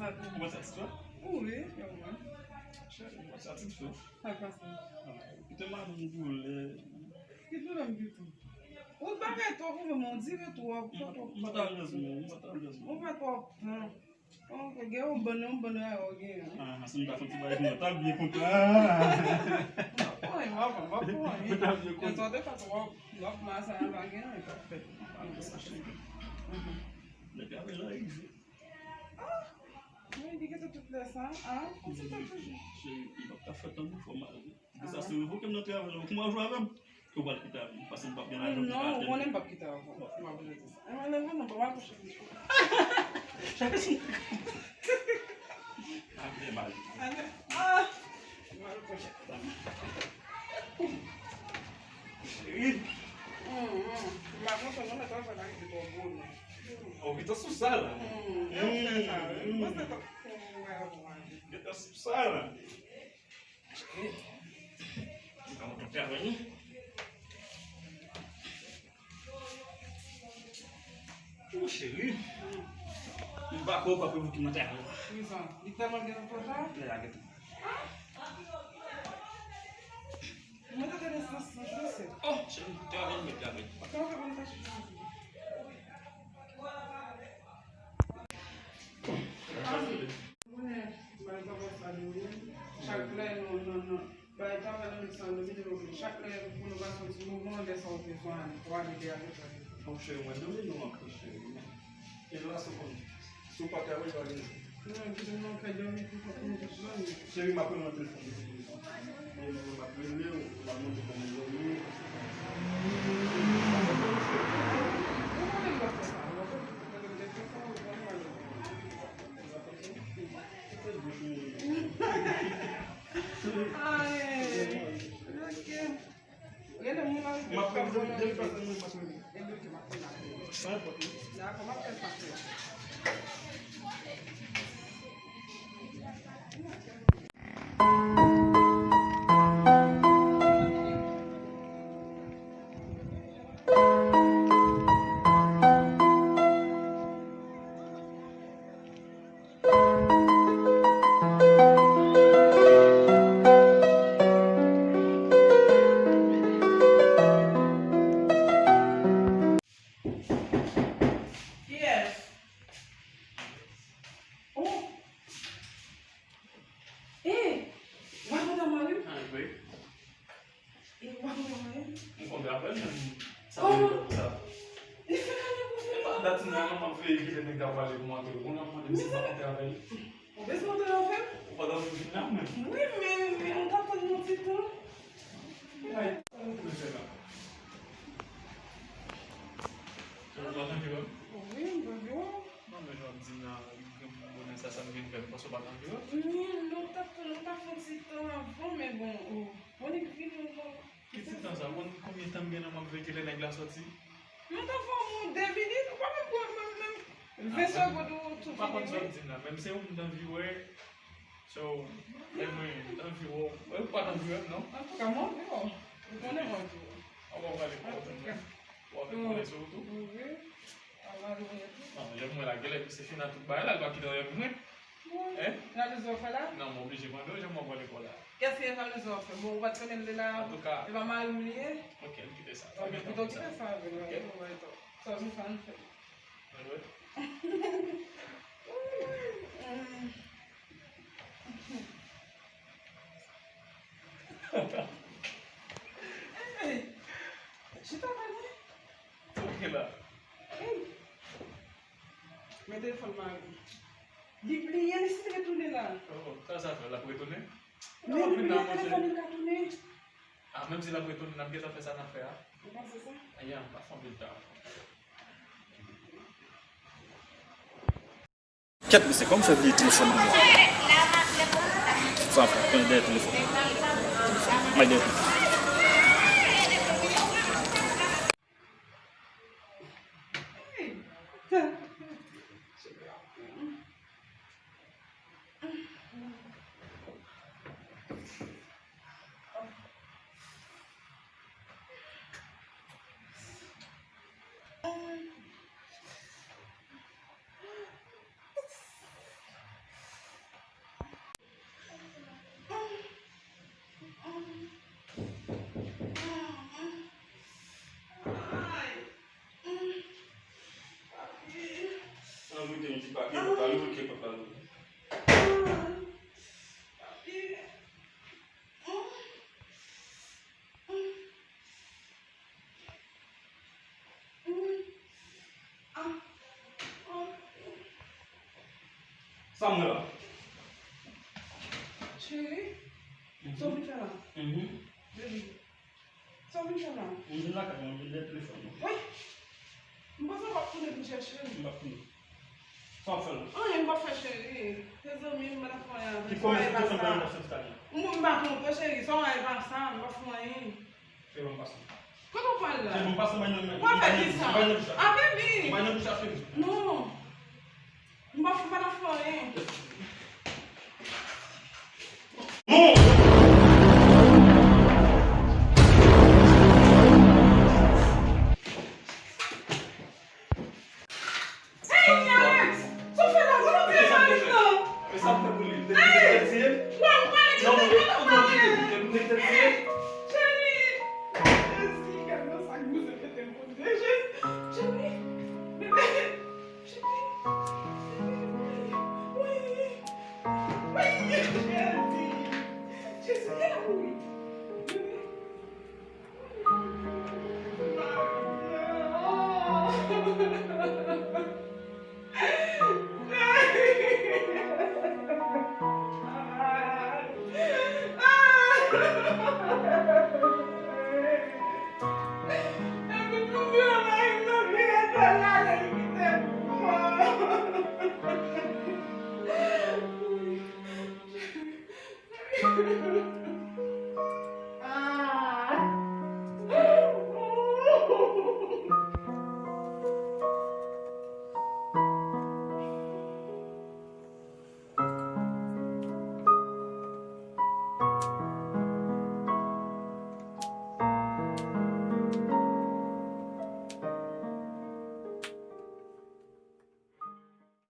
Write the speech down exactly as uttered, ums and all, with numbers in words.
Ou wè sa ti fè? Wi, yo wè. Cheri, ou wè sa ti fè? Sa k pase? Kite madanm pou lè. Ki pwoblèm ki tou? Ou bagay twòp, ou menm, on dirait twòp, ou fè twòp. M pa t alèz, non, m pa t alèz, non. Ou fè twòp tan. Ok, gen yon bann, yon bann rayè w genyen. Ah, si m ta fè ti bagay konsa, ta byen kontan. M ap pran, m ap pran, m ap pran. Ou ta byen kontan. Lè sa w te fè twòp, twòp masann pa gen anyen k ap fèt. Nèg la vle rive. Ah! Mwen di ke se tout lè sa. Ah, fò se tan toujou. Cheri, m p ap ka fè tan pou fò mal. Pou sa, si w revoke m nan travay la, ou konn w ap jwe avè m? Ou pral kite avè m, paske m p ap gen lajan pou m ka atèn. Non, ou konnen m p ap kite avè w. M ap vle di sa. Enben, leve non, pa mal kouche. Chak jou. Ah, m fè mal. Ah! M mal kouche. Cheri. Hum, hum. M pa kontan non, men travay la rive twò gwo, non. Ou gentan sou sa la. Hum, e ou fè sa, wi. Hum. Mwen se tankou mwen. Gentan sou sa la. Cheri, m pa kontan travay non. Ou cheri, m pa kwè w p ap revoke m nan travay la. Kisa? Li tèlman gen nan pòch la? Lè a gentan. Mwen te tande sans, sans, sans. Oh, cheri, travay, mwen travay. Travay, mwen travay. Konnen, bay travay sa domine. Chak lè nou, nou, nou, bay travay nan mitan domine, domine. Chak lè pou nou pa fè yon ti mouvman, lè sa w bezwen ale, pou ale de avèk la. Bon, cheri, mwen domine w anpil, cheri. E la, se konn, si w pa travay, pa gen. Non, kite m nan kay dòmi pou kont mwen, tout dòmi. Cheri, m ap pran nan telefòn. E m ap rele w, m ap montre kòman w dòmi. Ou konnen m pa fè sa, w ap fè sa, w ap fè sa. Ay, ok. Rele moun nan. M ap rele, depi paske moun pa sou. Ebyen, ok, m ap fè l apre. San pwoblèm. Dakò, m ap fè l apre. Kiyès? Oh! Eh! Wè kontan mwen wi. Ah, wi. E w pa konn mwen? M konn apèn, men sa vle di sa. Li fè kane pou fini. Dat nan an, m ap veye kite nèg la pale pou m antre. Ou nan mande m si m pa kontre avè l. Ou bezwen antre avè m? Ou pa t anvi vin la menm? Wi, men, men nou t ap tann yon ti tan. Ay, sa nou vle fè la? Ou pa t anvi wè m? Wi, m t anvi wè w. Non, men jan w ap di m la, bonè sa, sa m vin fè, m panse w pa t anvi wè m. Non, nou t ap tann, nou t ap fè yon ti tan avan, men bon, oh. Monik vini ankò. Ki ti tan sa? Konn konbyen tan m gen nan m ap veye lè nèg la sòti? M ta fè yon de minit, ou pa menm pran menm, menm ven segonn ou tou fini. M pa konn sa w ap di m la, menm se ou m t anvi wè. So, men mwen, m t anvi wè w. Ou pa t anvi wè m, non? Antouka, m anvi wè w. Ou konnen m anvi wè w. An bon, w prale pou w tande. W ap konnen sou wout ou? Wi. Al mare w tou. Non, jèm mwen la, genlè misye fin ak tout bagay la, li pa kite anyen pou mwen. Hein? Jalouzi w fè la? Non, m oblije mande w, jan mwen pral lekòl la. Kès ki jalouzi w fè? Bon, ou pa t konnen m te la. Antouka. E pa mari m li ye? Ok, n kite sa. Ok, pito kite sa avè l, wi, wi, wi. Sa nou fè, nou fè. Wi, wi. Hey! Chita pale. Sa w gen la? Hey! Men telefòn mari. Li bliye li si retounen la. Oh, sa sa fè, l ap retounen? Men li bliye telefòn li ka tounen. Ah, menm si l ap retounen, n ap gentan fè sa n ap fè a. Ou panse sa? Ayan, pa fè anpil tan. Kèt, mesye, kòman fè bliye telefòn nan? Sa fè, pran dèyè telefòn. Telefòn. May dèyè telefòn. Yon ti pa, e, pa louvri, ke pòt la louvri. Sa m wè la? Cheri, sa w vin fè la? Mhm. Baby, sa w vin fè la? M vin lakay mwen, m vin nan telefòn mwen. Wi. M panse w ap tounen vin chèche m. M ap tounen. Sa w ap fè la? Anyen, m p ap fè, cheri. Se zanmi m, m pa t ap fè anyen avè l. Ki kòman se te fè nan sèt kay la? M, m pa twonpe w, cheri. Sa w wè pa sa, m p ap fè anyen. Fè ban m pase. Kote w pral la? Fè ban m pase, m bay nan, w ap fè kisa? M bay nan douch la. A, baby! M bay nan douch la, cheri. Non. M pa, m pa t ap fè anyen. Non! Hey, Alex! Sa w fè la? Kote w te Alex nan? Men sa m fè pou li? Te pou nèg te tiye m? Non, m pale, non, men kote w pale? Te pou nèg te tiye m?